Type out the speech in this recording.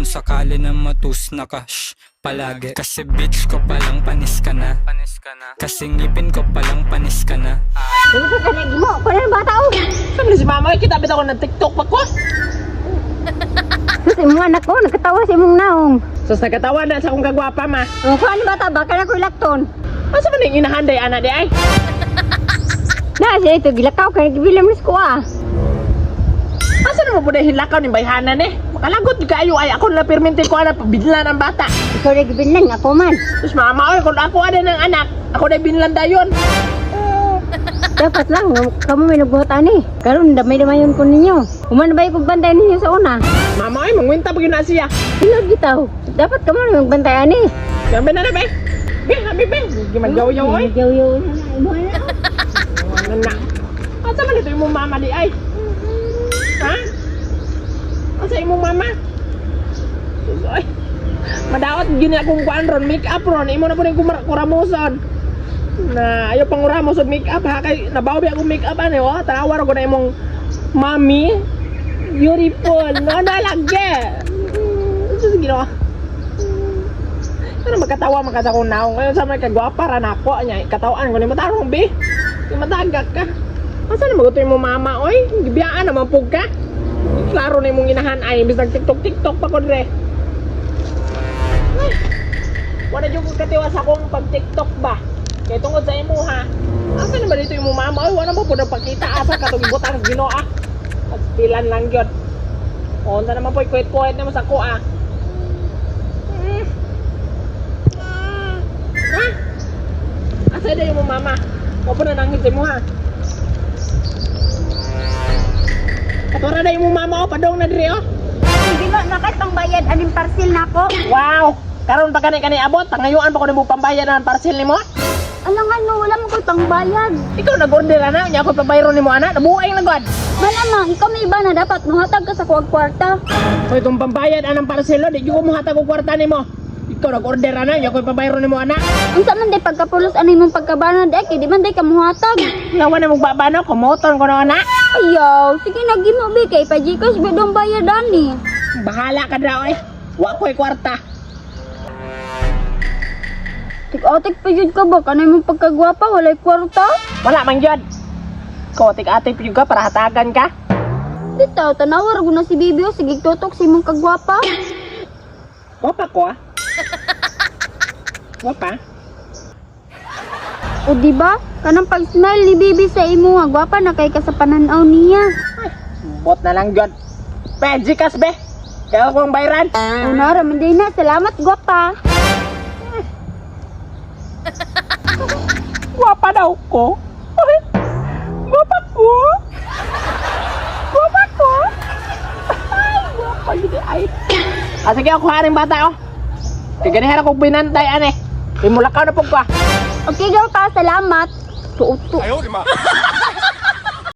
Sakali na matus naka shh, palagi. Kasi bitch ko palang panis ka na. Panis ka na. Kasi ngipin ko palang panis ka na. Dili ka kanang gimo, kuno ng bata oh. Sabi si mama, kita bitaw ko ng TikTok pa ko. Sus, imong anak ko nagkatawa sa imong naong. Sus, nagkatawa na sa akong kagwapa, ma. Oh, kuan bata ba kana ko lakton. Asa man yung inahanday, ana di ay? Na siya ito gilakaw kay gibilam ni ko ah. Asa na mo po dahil hilakaw ni bayhanan eh? Makalagot yung kaayo ay ako na pirminti ko ana pabidlan ang bata. Ikaw na gibilan ako man. Sus, mama, oy, kung ako ada ng anak, ako na binlan dayon. Dapat lang kamo may nagbuhat ani. Karon damay-damayon ko ninyo. Human ba yung bantay ninyo sa una? Mama, oy, mangwinta pa yun na siya. Hilod bitaw. Dapat kamo na magbantay ani. Gambe na na, be. Be, habi, be. Gimagyaw-yaw, oy. Yaw-yaw na na imo na. Ano na? Asa man ito imong mama di ay? Ha? Asa imong mama? Sus, oy. Madaot gini akong kuan ron, make up ron. Imo na po rin kuramoson. Na ayaw pang uramos og make up ha kay nabawi akong make up ani oh. Tanawa ra ko na imong mami. Beautiful. No na lagi. Sus, Ginoo. Ano magkatawa man ka sa akong naong ngayon sa mga kagwapa ra nako nya katawaan ko nimo tarong bi. Di matagak ka. Asa na magutoy mo mama oy? Gibiyaan naman pug ka. Klaro na imong inahan ay bisag TikTok TikTok pa ko dire. Ay, wala jud ko katiwa sa akong pag TikTok ba. Kay tungod sa imo ha. Asa na ba dito imong mama oy? Wala mo pud nagpakita asa katong ibutang Ginoo ah. Pagpilan lang gyud. O, unsa naman po, kuwit-kuwit naman sa ko ah. Ha? Asa na yung mama? Wapo na nanghit mo ha. Katura na yung mama o, padong na diri oh. Hindi mo nakay pangbayad aning parcel nako. Wow! Karon pa kani kani abot, pangayuan pa ko nimo pambayad ang parcel nimo. Alangan no, wala mo ko'y pangbayad. Ikaw nag-order ana, nya ako pabayro nimo ana, nabuhay na god. Malamang, ikaw may iba na dapat muhatag ka sa kuwag kwarta. Hoy, itong pambayad anang parcel di jud ko mohatag og kwarta nimo. Ikaw nag-order ana, nya ako pabayro nimo ana. Unsa man day pagkapulos ano imong pagkabanad ay kay di man day ka muhatag. Nawa na magbabano, kumoton ko na ana. Ayaw, sige na gimo bi kay pa GCash ba dong bayad ani. Bahala ka daw eh. Wa ko'y kwarta. Tik-atik pa jud ka ba kanay imong pagkagwapa walay kwarta? Wala man jud. Ko tik-atik jud ka para hatagan ka. Bitaw tanawa ra gud na si Bibi oh, sige tutok sa imong kagwapa. Wapa ko ah. Wapa? O di ba? Kanang pag-smile ni Bibi sa imo nga gwapa na kay ka sa pananaw niya. Bot na lang jud. Pe, Gcash be. Kaya akong bayran. O nara man day na, salamat gwapa. Wapa daw ko. Ay, Gwapa ko. Gwapa ko. Ay, gwapa gid ay. Ah, sige ako haring bata oh. Kay ganihan ako binantay ane. Imulakaw na pug ko ah. Okay daw ka, salamat. Tuot.